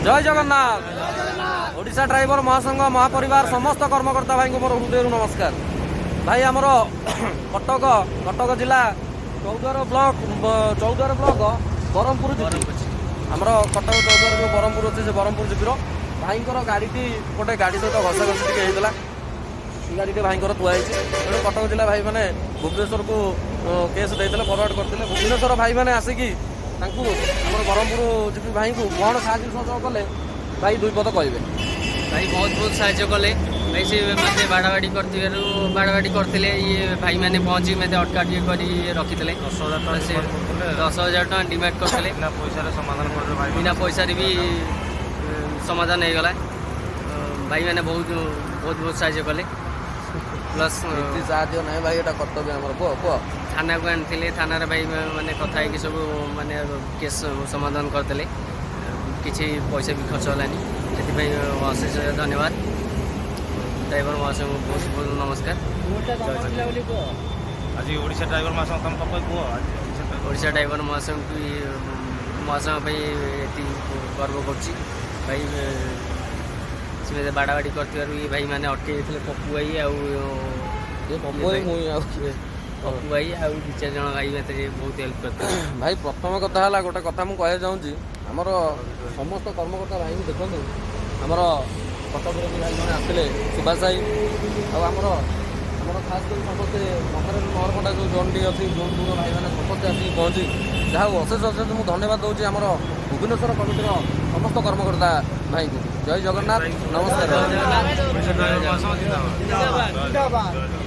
ଜୟ Jagannath. Odisha driver ମହାସଂଘ ମହାପରିବାର ସମସ୍ତ କର୍ମକର୍ତ୍ତା ଭାଇଙ୍କୁ ମୋର ହୃଦୟରୁ ନମସ୍କାର। ଭାଇ, ଆମର କଟକ ଜିଲ୍ଲା ଚୌଦ୍ୱାର ବ୍ଲକ ବ୍ରହ୍ମପୁର ଜିପି, ଆମର କଟକ ଚୌଦ୍ୱାର ଯେଉଁ ବ୍ରହ୍ମପୁର ଅଛି, ସେ ବ୍ରହ୍ମପୁର ଜିପିର ଭାଇଙ୍କର ଗାଡ଼ିଟି ଗୋଟେ ଗାଡ଼ି ସହିତ ଘଷାଘଷି ଟିକେ ହେଇଥିଲା। ସେ ଗାଡ଼ିଟି ଭାଇଙ୍କର ଥୁଆ ହେଇଛି। ତେଣୁ କଟକ ଜିଲ୍ଲା ଭାଇମାନେ ଭୁବନେଶ୍ୱରକୁ କେସ୍ ଦେଇଥିଲେ, ଫରୱାର୍ଡ଼ କରିଥିଲେ। ଭୁବନେଶ୍ୱର ଭାଇମାନେ ଆସିକି ତାଙ୍କୁ, ଆମର ବ୍ରହ୍ମପୁର ଜିପି ଭାଇଙ୍କୁ କ'ଣ ସାହାଯ୍ୟ ସହଯୋଗ କଲେ, ଭାଇ ଦୁଇ ପଦ କହିବେ। ଭାଇ ବହୁତ ବହୁତ ସାହାଯ୍ୟ କଲେ। ଭାଇ, ସେ ମୋତେ ବାଡ଼ାବାଡ଼ି କରିଥିବାରୁ, ବାଡ଼ାବାଡ଼ି କରିଥିଲେ, ଇଏ ଭାଇମାନେ ପହଞ୍ଚିକି ମୋତେ ଅଟକା ଟିକେ କରି ରଖିଥିଲେ। 10,000 ଟଙ୍କା ସେ ଡିମାଣ୍ଡ କରୁଥିଲେ। 10,000 ଟଙ୍କା ଡିମାଣ୍ଡ କରିଥିଲେ। ବିନା ପଇସାରେ ସମାଧାନ କରିଦେଲେ ଭାଇ। ବିନା ପଇସାରେ ବି ସମାଧାନ ହେଇଗଲା। ଭାଇମାନେ ବହୁତ ବହୁତ ବହୁତ ସାହାଯ୍ୟ କଲେ। ପ୍ଲସ୍ କିଛି ସାହାଯ୍ୟ ନାହିଁ ଭାଇ, ଏଇଟା କର୍ତ୍ତବ୍ୟ ଆମର। କୁହ, କୁହ। ଥାନାକୁ ଆଣିଥିଲେ। ଥାନାରେ ଭାଇ ମାନେ କଥା ହେଇକି ସବୁ ମାନେ କେସ୍ ସମାଧାନ କରିଦେଲେ। କିଛି ପଇସା ବି ଖର୍ଚ୍ଚ ହେଲାନି। ସେଥିପାଇଁ ଅଶେଷ ଧନ୍ୟବାଦ। ଡ୍ରାଇଭର ମହାଶୟଙ୍କୁ ବହୁତ ବହୁତ ନମସ୍କାର। ଆଜି ଓଡ଼ିଶା ଡ୍ରାଇଭର ମହାସଂଘ ତମ ପାଖକୁ କୁହ, ଆଜି ଓଡ଼ିଶା ଡ୍ରାଇଭର ଓଡ଼ିଶା ଡ୍ରାଇଭର ମହାସଂଘକୁ, ମହାସଂଘ ପାଇଁ ଏତିକି ଗର୍ବ କରୁଛି। ଭାଇ, ସେ ମୋତେ ବାଡ଼ାବାଡ଼ି କରିଥିବାରୁ ଇଏ ଭାଇମାନେ ଅଟକେଇ ଦେଇଥିଲେ, ପପୁ ଭାଇ ଆଉ ଇଏ ପପୁ ଭାଇ, ମୁଇଁ ଆଉ କିଏ? ପପୁ ଭାଇ ଆଉ ଦୁଇ ଚାରି ଜଣ ଭାଇ ମୋତେ ବହୁତ ହେଲ୍ପ କରିଥିଲେ। ଭାଇ, ପ୍ରଥମ କଥା ହେଲା, ଗୋଟେ କଥା ମୁଁ କହିବାକୁ ଚାହୁଁଛି, ଆମର ସମସ୍ତ କର୍ମକର୍ତ୍ତା ଭାଇଙ୍କୁ ଦେଖନ୍ତୁ। ଆମର କଟକରେ ବି ଭାଇ ଜଣେ ଆସିଲେ, ସୁଭାଷ ଭାଇ, ଆଉ ଆମର ଖାସ କରି ସମସ୍ତେ ମକରରୁ ନହରକଣ୍ଟା ଯେଉଁ ଜୋନ୍ଟି ଅଛି, ଜୋନ୍ ଟୁର ଭାଇମାନେ ସମସ୍ତେ ଆସିକି ପହଞ୍ଚି, ଯାହା ହଉ, ଅଶେଷ ଅଶେଷ ମୁଁ ଧନ୍ୟବାଦ ଦେଉଛି ଆମର ଭୁବନେଶ୍ୱର କମିଟିର ସମସ୍ତ କର୍ମକର୍ତ୍ତା ଭାଇଙ୍କୁ। ଜୟ ଜଗନ୍ନାଥ, ନମସ୍କାର। ଓଡ଼ିଶା ଡ୍ରାଇଭର ମହାସଂଘ ଜିନ୍ଦାବାଦ।